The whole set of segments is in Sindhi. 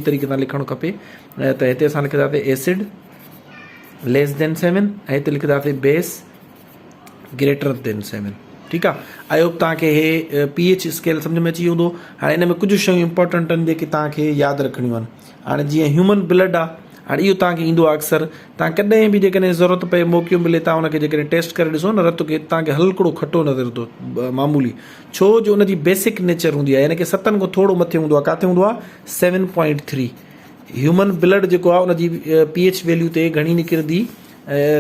طريقي سان لکڻ کپي ته هتي اسان لکنداسين ايسڊ ليس دين سيون ۽ هتي لکنداسين بيس گريٽر دين سيون ٺيڪ آ I hope توهان کي هي پي ايڇ اسڪيل سمجھ ۾ اچي ويو هوندو. هاڻي ان ۾ ڪجهه شيون امپورٽنٽ آهن جيڪي توهان کي ياد رکڻيون آهن. هاڻي جيئن هيومن بلڊ آ، هاڻي اهو توهان کي ايندو آ اڪثر توهان ڪڏهن به جيڪڏهن ضرورت پئي موقعو ملي توهان ان کي جيڪڏهن ٽيسٽ ڪري ڏسو نه رت کي توهان کي هلڪڙو کٽو نظر ايندو معمولي ڇو جو ان جي بيسڪ نيچر هوندي آ يعني ڪي ستن کان ٿورو مٿي هوندو آ ڪاٿي هوندو آ 7.3. هيومن بلڊ جيڪو آ ان جي پي ايڇ ويليو تي گهڻي نڪرندي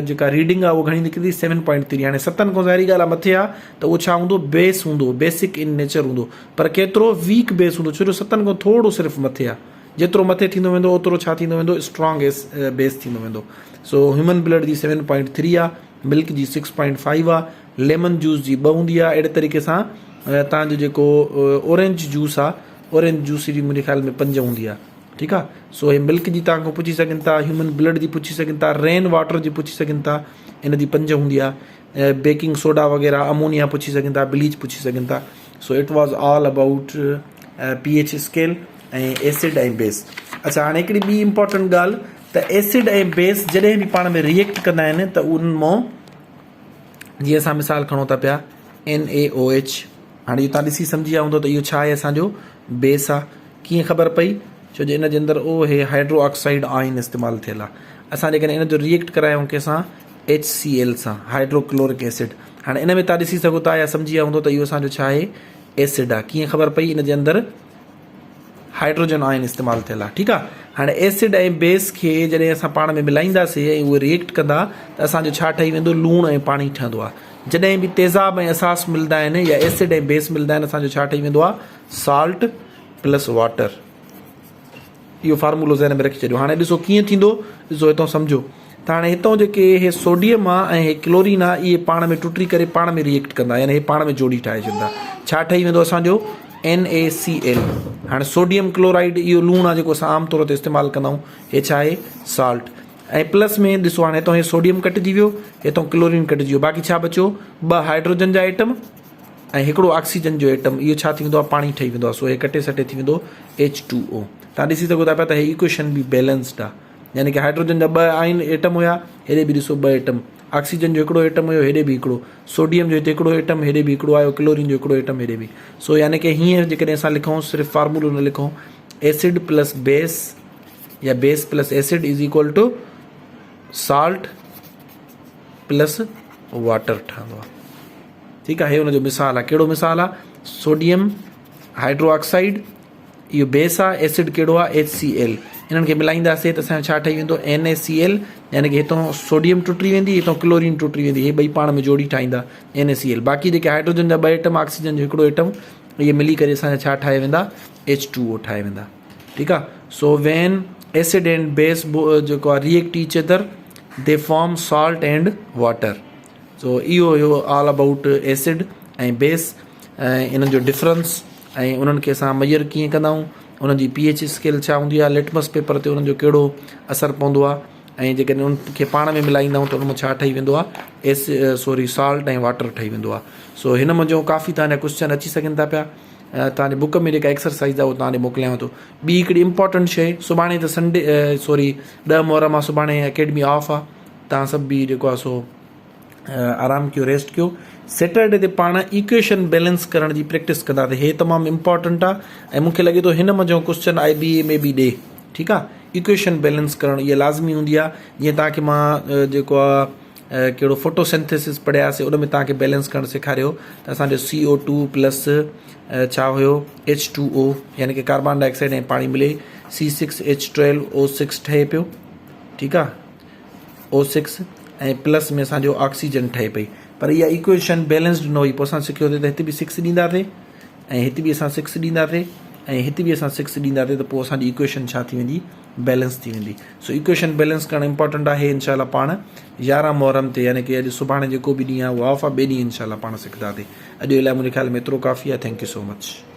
جيڪا ريڊنگ آ اهو گهڻي نڪرندي 7.3. هاڻي ستن کان ظاهري ڳالهه آ مٿي آ ته اهو ڇا هوندو بيس هوندو بيسڪ ان نيچر هوندو پر ڪيترو ويڪ بيس هوندو ڇو جو ستن کان ٿورو صرف مٿي آ جيترو مٿي ٿيندو ويندو اوترو ڇا ٿيندو ويندو اسٽرانگ بيس ٿيندو ويندو. سو هيومن بلڊ جي 7.3 آ، ملڪ جي 6.5 آ، ليمن جوس جي 2 هوندي آ. اهڙي طريقي سان تان جو جيڪو اورينج جوس آ اورينج جوس جي منهنجي خيال ۾ 5 هوندي آ. ٺيڪ آ. سو هي ملڪ جي توهان کان پڇي سگهن ٿا، هيومن بلڊ جي پڇي سگهن ٿا، رين واٽر جي پڇي سگهن ٿا، ان جي 5 هوندي آ، بيڪنگ سوڊا وغيره امونيا پڇي سگهن ٿا، بليچ پڇي سگهن ٿا. So it was all about P H scale ۽ acid ۽ base. اڇا هاڻي هڪڙي ٻي امپورٽنٽ ڳالهه ته ايسڊ ۽ بيس جڏهن به پاڻ ۾ ريئيڪٽ ڪندا آهن ته انهن مان جيئن اسان مثال کڻون ٿا پيا اين اي او ايڇ. هاڻي اهو تان ڏسي سمجهي ويا هوندو ته اهو ڇا آهي اسان جو بيس آ. ڪيئن خبر پئي؟ ڇو جو ان جي اندر او هي هائيڊرو آڪسائيڊ آئن استعمال ٿيل آ. اسان جيڪڏهن ان جو ريئيڪٽ ڪرايون ڪنهن سان ايڇ سي ايل سان هائيڊرو ڪلورڪ ايسڊ. هاڻي ان ۾ تان ڏسي سگهو ٿا يا سمجهي ويا هوندو ته اهو اسان جو ڇا آهي ايسڊ آ. ڪيئن خبر پئي؟ ان جي اندر هائيڊروجن آئن استعمال ٿيل آ. ٺيڪ آ. هاڻي ايسڊ ۽ بيس کي جڏهن اسان پاڻ ۾ ملائينداسي ۽ اهي ريئيڪٽ ڪندا ته اسان جو ڇا ٺهي ويندو لوڻ ۽ پاڻي ٺهندو آ. جڏهن به تيزاب ۽ اساس ملدا آهن يا ايسڊ ۽ بيس ملدا آهن اسان جو ڇا ٺهي ويندو آ سالٽ پلس واٽر. اهو فارمولو ذهن ۾ رکي ڇڏيو. هاڻي ڏسو ڪيئن ٿيندو. ڏسو هتان سمجهو ته هاڻي هتان جيڪي هي سوڊيم آ ۽ هي ڪلورين آ اهي پاڻ ۾ ٽٽي ڪري پاڻ ۾ ريئيڪٽ ڪندا يعني هي پاڻ ۾ جوڙي ٺاهي ڇڏندا. ڇا ٺهي ويندو اسان جو اين اي سي ايل. هاڻي سوڊيم ڪلورائيڊ اهو لوڻ آ جيڪو اسان عام طور تي استعمال ڪندا آهيون. هي ڇا آهي سالٽ. ۽ پلس ۾ ڏسو هاڻي هتان هي سوڊيم ڪٽجي ويو هتان ڪلورين ڪٽجي ويو باقي ڇا بچيو 2 هائيڊروجن جا ايٽم ۽ هڪڙو آڪسيجن جو ايٽم. اهو ڇا ٿي ويندو آهي پاڻي ٺهي ويندو آهي. سو هي ڪٽي سٽي ٿي ويندو ايڇ ٽو او. تان ڏسي سگهو ٿا پيا ته هي ايڪويشن به بيلنسڊ آهي يعني ڪي هائيڊروجن جا 2 آئن ايٽم هيا هيڏي به ڏسو 2 ايٽم، آڪسيجن جو هڪڙو ايٽم هيو هيڏي به هڪڙو، سوڊيم جو هتي هڪڙو ايٽم هيڏي به هڪڙو آيو، ڪلورين جو هڪڙو ايٽم هيڏي به. سو يعني ڪي هيئن جيڪڏهن اسان لکون صرف فارمولو نه لکون ايسڊ پلس بيس يا base plus acid is equal to salt plus water ٺهندو آهي. ٺيڪ آهي هي ان جو مثال آهي. ڪهڙو مثال آهي؟ سوڊيم هائيڊرو آڪسائيڊ اهو بيس آهي، ايسڊ ڪهڙو آهي ايڇ سي ايل. انهن کي ملائينداسين ته اسان جو ڇا ٺهي ويندو اين اي سي ايل يعني ڪي هتان سوڊيم ٽٽي ويندي هتان ڪلورين ٽٽي ويندي هي ٻئي پاڻ ۾ جوڙي ٺاهيندا اين اي سي ايل. باقي جيڪي هائيڊروجن جا 2 ايٽم آڪسيجن جو هڪڙو ايٽم اهي ملي ڪري اسان جا ڇا ٺاهي ويندا ايڇ ٽو او ٺاهي ويندا. ٺيڪ آهي. سو وين ايسڊ اينڊ بيس جيڪو آهي react each other they form salt and water. سو اهو هيو آل ابائوٽ ايسڊ ۽ بيس ۽ انهن جو ڊفرنس ۽ انهن کي اسان ميئر ڪيئن ڪندا آهيون انهن جي پي ايڇ اسڪيل ڇا هوندي آهي لٽمس پيپر تي انهن جو ڪهڙو اثر پوندو آهي ۽ جيڪڏهن انهن کي پاڻ ۾ ملائيندا آهيون ته ان مان ڇا ٺهي ويندو آهي ايس سوري سالٽ ۽ واٽر ٺهي ويندو آهي. سو هن منجهون ڪافي توهان جا ڪوشچن اچي سگهن ٿا پيا. توهان جي بڪ ۾ جيڪا ايڪسرسائز آهي اهو توهان ڏي موڪليانو ٿو. ٻي هڪڙي امپورٽنٽ شيء سڀاڻي ته سنڊي سوري 10 محرم آهي سڀاڻي اڪيڊمي آف آهي توهان سڀ به جيڪو آهي سو آرام ڪيو ريسٽ ڪيو. سيٽرڊي تي پاڻ ايڪويشن بيلنس ڪرڻ جي پريڪٽس ڪنداسين. هي تمام امپورٽنٽ آهي ۽ مون کي لڳي ٿو هن منجهون ڪوشچن آء بي اي ۾ به ڏي. ٺيڪ آهي ايڪويشن بيلنس ڪرڻ اها لازمي هوندي آهي. جيئن توهان کي مان جيڪو آهي ڪهڙو فوٽو سنٿيسس پڙهياسي ان ۾ توهان کي بيلنس ڪرڻ سيکاريو ته اسان جو سي او ٽو پلس ڇا هيو ايڇ ٽو او يعني ڪي ڪاربان ڊاء آڪسائيڊ ۽ پاڻي ملي C six H twelve O six ٺهي پيو. ٺيڪ آهي او سڪس ۽ پلس ۾ اسان جو آڪسيجن ٺهي پئي پر اها ايڪويشن بيلنسڊ نه هئي. پوء اسان سکيو ته هتي به 6 ڏينداسين ۽ هتي به اسان 6 ڏينداسين ۽ هتي به اسان 6 ڏينداسين ته پوء اسان جي ايڪويشن ڇا ٿي ويندي بيلنس ٿي ويندي. سو ايڪويشن بيلنس ڪرڻ امپورٽنٽ آهي. انشاء الله پاڻ 11 محرم تي يعني ڪي اڄ سڀاڻي جيڪو به ڏينهن آهي اهو آف آهي ٻئي ڏينهن انشاء الله پاڻ سکنداسين. اڄ لاء منهنجي خيال ۾ ايترو ڪافي آهي. Thank you so much.